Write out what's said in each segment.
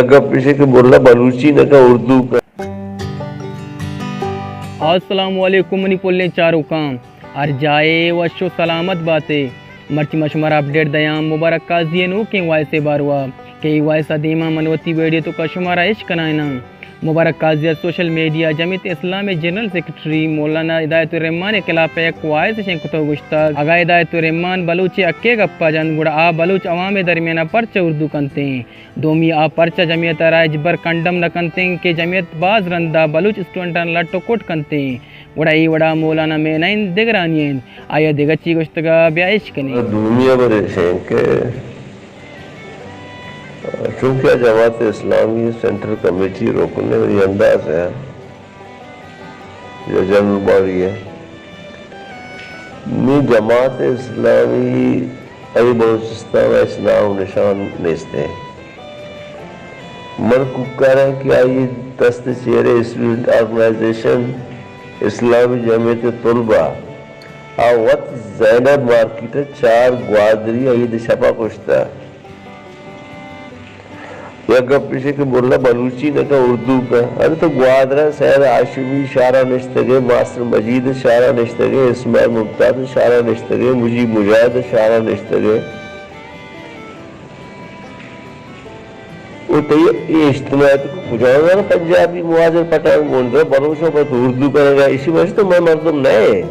گپ ایش کہ ملا بلوچی نہ کن، اردو کن۔ السلام علیکم منی پلیں چاروکاں، ہر جاہے وش و سلامت باتے۔ مرچی ما شمارا اپڈیٹ دیاں مبارک قاضی ءِ نوکیں وائس ءِ باروا کہ اے وائس ءَ دیما من وتی ویڈیو توکا شمارا اش کنائیناں۔ مبارک قاضی ءَ سوشل میڈیا جمعیت اسلام ءِ جنرل سیکرٹری مولانا ہدایت الرحمان ءِ خلاف ءَ یک وائس شنگ کتگ و گوشتگ، اگاں ہدایت الرحمان بلوچ ءِ حق ءِ گپا جنت گڑا آ بلوچ عوام ءِ درمیانا پرچہ اردو کنتیں؟ دومی آ پرچہ جمعیت ءَ را ہچبر کنڈم نہ کنتیں کہ جمعیت باز رندا بلوچ اسٹوڈنٹاں لٹ و کٹ کنتیں؟ گڑا اے وڑا مولانا مئے نہ انت دگرانی انت، آئی ءَ دگہ چی گوشتگ ءَ بیا اش کنیں۔ دومی ہبر ایش انت کہ چونکہ آ جماعت اسلامی سینٹرل کمیٹی رکن ءِ، منی انداز ءَ یا جنرل باڈی ءَ، نی جماعت اسلامی ءِ بلوچستان ءَ ہچ نام و نشان نیست انت۔ من کوکاراں کہ آئی دست چیر ءَ اسٹوڈنٹ آرگنائزیشن اسلامی جمعیت طلبہ، آ وت زینب مارکیٹ ءَ چار گوادری عید شپا کشتہ۔ یک گپ ایش کہ ملا بلوچی نہ کن، اردو کن۔ ارے تو گوادر ءَ سید ہاشمی شارا نشتگے، ماسٹر مجید شارا نشتگے، اسماعیل ممتاز شارا نشتگے، مجیب مجاہد شارا نشتگے۔ او تئی اے اجتماع تو کجا زاناں پنجابی مہاجر پٹھان گون تو بلوچ ءَ پہ تو اردو کنگا، ایشی وجہ تو مئے مردم نہ ایں۔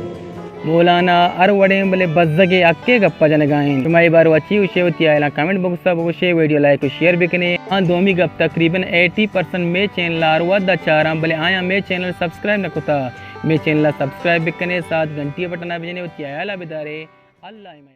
مولانا ہر وڑیں بلے بزگ ءِ حق ءِ گپ ءَ جنگا انت۔ شما اے باروا چی گوشے؟ وتی ہیالاں کمنٹ باکس ءَ بگوشے، ویڈیو لائک و شیئر بکنیں۔ آں دومی گپ، تقریباً ایٹی پرسنٹ مئے چینل ءَ ہر وھد ءَ چاراں بلے آیاں مئے چینل سبسکرائب نہ کتا۔ مئے چینل ءَ سبسکرائب بکنے، ساتھ گھنٹی ءِ بٹن ءَ بجنے، وتی ہیال ءَ بدارے۔ اللہ ءِ امان۔